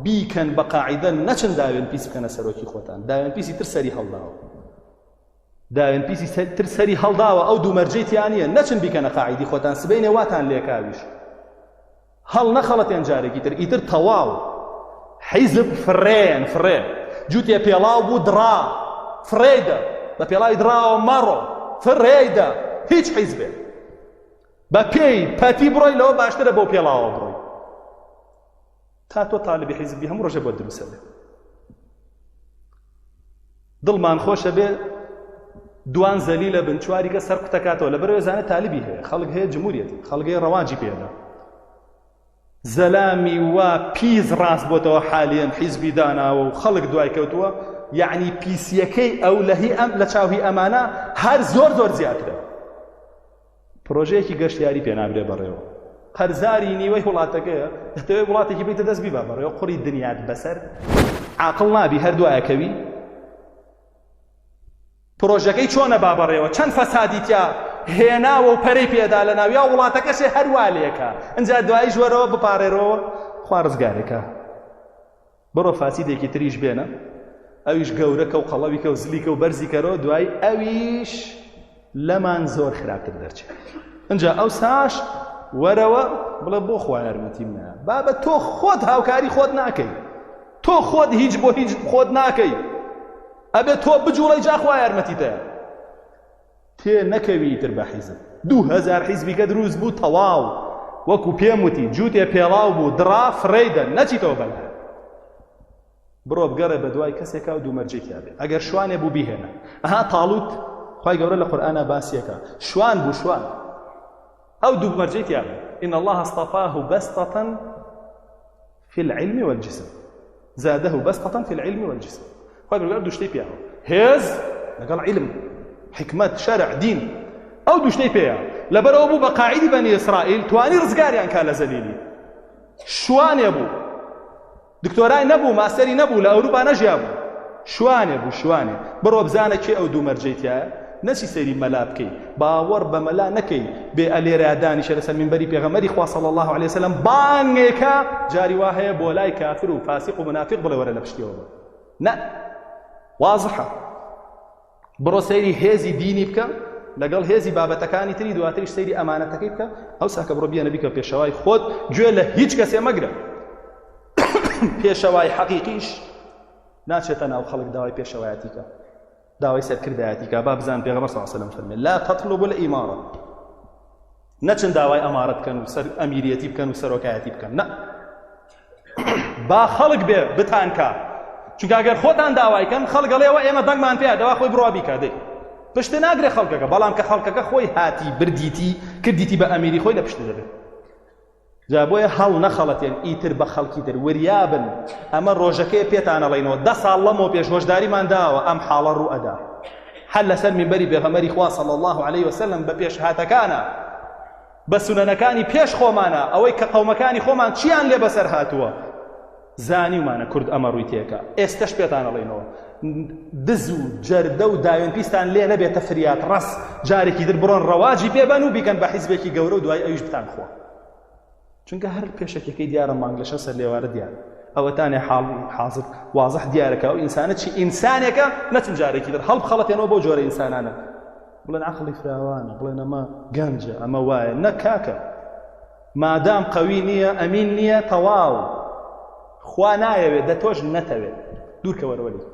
بیکەن بە قاعیدە نەچن داوێن پیس بکەنە سەرۆکی خۆتان داوێن پیسی تر سەری هەڵداوە داوێن پیسی تر سەری هەڵداوە ئەو دوو مەرجەی تیا نییە نەچن بیکەنە قاعیدی خۆتان سبەینێ واتان لێکاویش هەڵ نەخەڵەتێن جارێکی تر ئیتر تەواو حیزب فڕێن فڕێ جووتێ پێڵاو بوو دڕا فڕێدە بە پێڵاوی دڕاوە مەڕۆ فڕێدە هیچ حیزبێ بە پێی پەتی بڕۆی لەوە باشترە بەو پێڵاوە بڕۆی تا تۆ تاالبی حیزبی هەموو ڕۆژە بۆ دروسە بێ دڵمان خۆشە بێ دوان زەلیلە بن چواریکە سەر قوتەکاتەوە لە بەرەوە زانێت تاالبی هەیە خەڵک هەیە جمهوریەتی خەڵک هەیە ڕەواجی پێدا زەلامی وا پیس ڕاست بۆتەوە حالیەن حیزبی داناوە و خەڵک دوای کەوتووە یعنی پیسیەکەی ئەو لە هی ئەم لە چاوهی ئەمانە هەر زۆر زۆر زیاترە پرۆژەیەکی گەشتیاری پێ نابرێ بەڕێوە قەرزاری نیوەی وڵاتەکەیە دەتەوێت وڵاتێکی بیتە دەست بیبا بەڕێوە قوڕی دنیات بەسەر عاقڵ نابی هەر دوایەکەوی پرۆژەکەی چۆنە با بەڕێوە چەند فەسادی تیا هێناوە و پەرەی پێدا لە ناویا وڵاتەکەشێ هەروا لێکە ئینجا دواییش وەرەوە بپارێرەوە خوا ڕزگارێکە بڕۆ فاسیدێکی تریش بێنە ئەویش گەورەکە و قەڵەویکە و زلیکە و بەرزی کەرەوە دوای ئەویش لەمان زۆر خراپتر دەرچێت ئینجا ئەو ساش وەرەوە بڵێ بۆ خوا یارمەتیم نایە بابە تۆ خۆت هاوکاری خۆت ناکەی تۆ خۆت هیچ بۆ هیچ خۆت ناکەی ئەبێ تۆ بجوڵەی جا خوا یارمەتیتە تێ نەکەوی ئیتر بە حیزب 2000 حیزبی کە دروست بوو تەواو وەکو پێم وتی جووتێ پێڵاو بوو دڕا فڕێیدە نەچیتەوە بەلا بڕۆ بگەڕێ بە دوای کەسێکا و دوو مەرجێک بێ ئەگەر شوانێ بوو بیهێنە ئەها تاڵوت خوای گەورە لە قورئانا باسیەکە شوان بوو شوان ئەو دوو مەرجەی تیا بوو إن الله اصطفاه بسطة في العلم والجسم زاده بسطة في العلم والجسم خوای پەروەردگار دوو شتەی پیاوە هێز لەگەڵ علم حکمت شەرع دین ئەو دوو شتەی پێیە لەبەرەوە بوو بە قاعدی بەنی ئیسرائیل توانی ڕزگاریان کا لە زەلیلی شوانێ بوو دکتۆرای نەبوو ماستەری نەبوو لە ئەوروپا نەژیابوو شوانێ بوو شوانێ بڕۆ بزانە کێ ئەو دوو مەرجەی تایە نەچی سەیری مەلا بکەی باوەڕ بە مەلا نەکەی بێ ئەلێرە دانیشە لەسەر مینبەری پێغەمبەری خوا صلی الله علیه وسلم بانگێکە جاری وا هەیە بۆ لای کافر و فاسق و منافق بڵێ وەرە لە پشتیەوە بە نە وازحە بڕۆ سەیری هێزی دینی بکە لەگەڵ هێزی بابەتەکانی تری دواتریش سەیری ئەمانەتەکەی بکە ئەو ساکە بڕۆ بیانە بیکە پێشەوای خۆت گوێ لە هیچ کەسێ مەگرە پێشەوای حەقیقیش ناچێتە ناو خەڵک داوای پێشەوایەتی کە داوای سەرکردایەتی کە با بزان پێغەمبەر صلی الله علیه و سلم فەرمی لا تطلب الاماره نەچن داوای ئەمارەت بکەن و سەر ئەمیریەتی بکەن و سەرۆکایەتی بکەن نە با خەڵک بێ بتانکا چونکە ئەگەر خۆتان داوای کەن خەڵک ئەڵێ ئێمە دەنگمان پێ دەوا خۆی بڕوا بیکا دەی پشت ناگرێ خەڵکەکە بەڵام کە خەڵکەکە خۆی هاتی بردیتی کردیتی بە ئەمیری خۆی لە پشت دەبێت جا بۆیە هەڵ نەخەڵەتێن ئیتر بە خەڵکی تر وریابن ئەمە ڕۆژەکەی پێتان ئەڵێینەوە دە ساڵ لەمەوە پێش هۆشداریمان داوە ئەم حاڵە ڕوو ئەدا هەر لەسەر مینبەری پێغەمبەری خوا صلی الله علیه وسلم بە پێشهاتەکانە بە سونەنەکانی پێش خۆمانە ئەوەی کە قەومەکانی خۆمان چیان لێ بەسەر هاتووە زانیومانە کورد ئەمە ڕووی تێکا ئێستەش پێتان ئەڵێینەوە دز و جەردە و داوێن پیستان لێ نەبێتە فریات ڕەس جارێکی تر بڕۆن ڕەواجی پێبەن و بیکەن بە حیزبێکی گەورە و دوای ئەویش بتان خوا چونکە هەر پێشەکیەکەی دیارە مانگ لە شەو سەر لێوارە دیارە ئەوەتانێ حاڵ حاضر وازح دیارەکە ئەو ئینسانە چی ئینسانێکە نەچن جارێکی تر هەڵبخەڵەتێنەوە بۆ جۆرە ئینسانانە بڵێن عەقڵی فراوانە بڵێن ئەمە گەنجە ئەمە وایە نە کاکە مادام قەوی نییە ئەمین نییە تەواو خوا نایەوێت دە تۆش نەتەوێت دوورکەوەرەوە لێی.